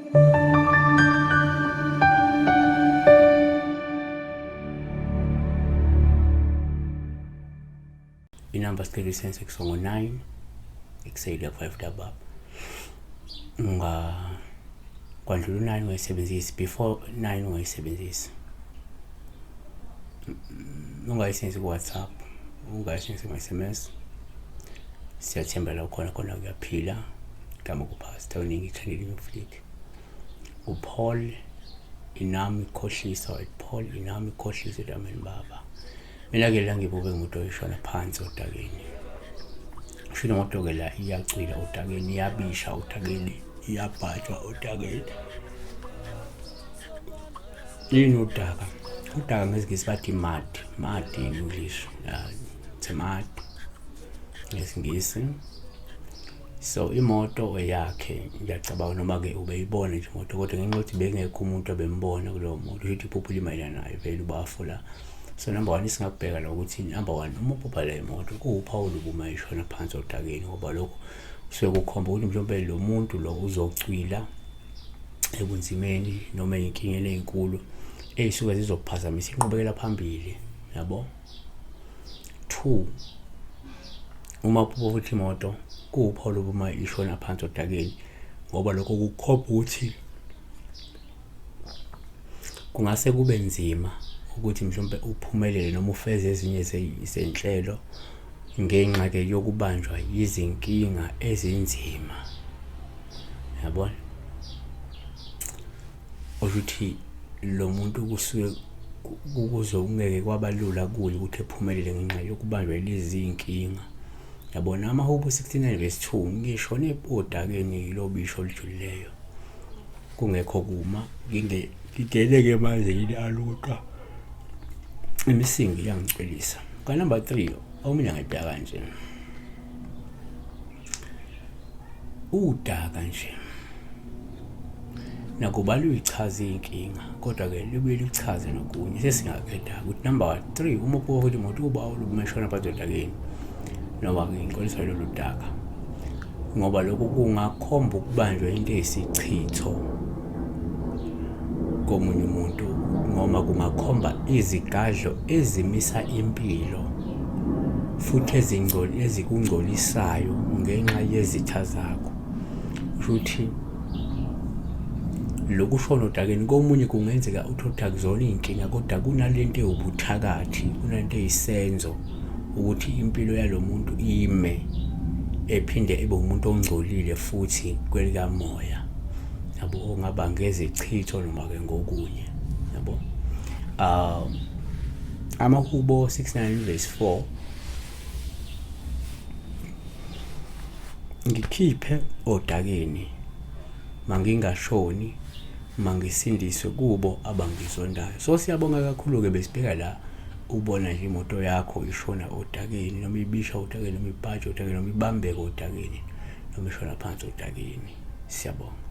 Inamba sicela uyisense kusongo 9 ekuseyile 5 ntambama. Unga kwandlula u-9 ungayisebenzisi, before 9 ungayisebenzisi. Ungayisebenzisi ku-WhatsApp, ungayisebenzisi kuma-SMS. Siyathemba la ukhona khona uyaphila. Igama kuPastor uningi ichaneli Flick. UPaul inami khohlisa, Paul inami khohlisa egameni baba. Mina-ke la ngibuke imoto ishona phansi odakeni. Sho imoto-ke la iyacwila odakeni, iyabisha odakeni, iyabhajwa odakeni. Yini udaka? Udaka ngesiNgisi bathi mud, mud in English. Yeah, it's a mud ngesiNgisi. So imoto eyakhe ngiyacabanga noma-ke ubeyibona nje imoto kodwa ngenxa yokuthi bengekho umuntu obembona kuleyo moto, kusho ukuthi iphupho limayelana nayo vele ubafo la. So number one singakubheka la ukuthi number one uma uphupha le moto kuwuphawu olubi uma ishona phansi odakeni ngoba lokho kusuke kukhomba ukuthi mhlawumbe lo muntu lo uzocwila ebunzimeni noma ey'nkingeni ey'nkulu ey'suke zizophazamisa inqubekela phambili yabo. Two, uma uphupha futhi imoto kuwuphawu olubi uma ishona phansi odakeni ngoba lokho kukhomba ukuthi kungase kube nzima ukuthi mhlawumbe uphumelele noma ufeze ezinye zezinhlelo ngenxa-ke yokubanjwa yizinkinga ezinzima yabona. Osho ukuthi lo muntu kusuke kuze kungeke kwaba lula kuye ukuthi ephumelele ngenxa yokubanjwa yilezi zinkinga. Yabona amaHubo 69 verse 2 ngishone odakeni lobisho olujulileyo kungekho kuma ngigeleke emanzini aluqa imisingi iyangicwilisa. Ka-number 3 omunye angayibheka kanje udaka nje nakuba luyichaza iy'nkinga kodwa-ke libuye lichaze nokunye sesingakeda ukuthi number 3 uma ubuka ukuthi imoto uba olumeshona phansi odakeni noma-ke ngixolisa lolu daka ngoba lokhu kungakhomba ukubanjwa into eyisichitho komunye umuntu noma kungakhomba izigadlo ezimisa impilo futhi ezikungcolisayo ngenxa yezitha zakho. Kusho ukuthi lokhu shona odakeni komunye kungenzeka uthole ukuthi akuzona iy'nkinga kodwa kunalento ewubuthakathi, kunalento eyisenzo ukuthi impilo yalo muntu ime ephinde ebe umuntu ongcolile futhi kwelikamoya yabo, ongaba ngezichitho noma-ke ngokunye yabo. AmaHubo 69 verse 4 Ngikhiphe odakeni, mangingashoni, mangisindiswe kubo abangizondayo. So siyabonga kakhulu-ke besibheka la ubona nje imoto yakho ishona odakeni noma ibisha odakeni noma ibhaje odakeni noma ibambeke odakeni noma ishona phansi odakeni. Siyabonga.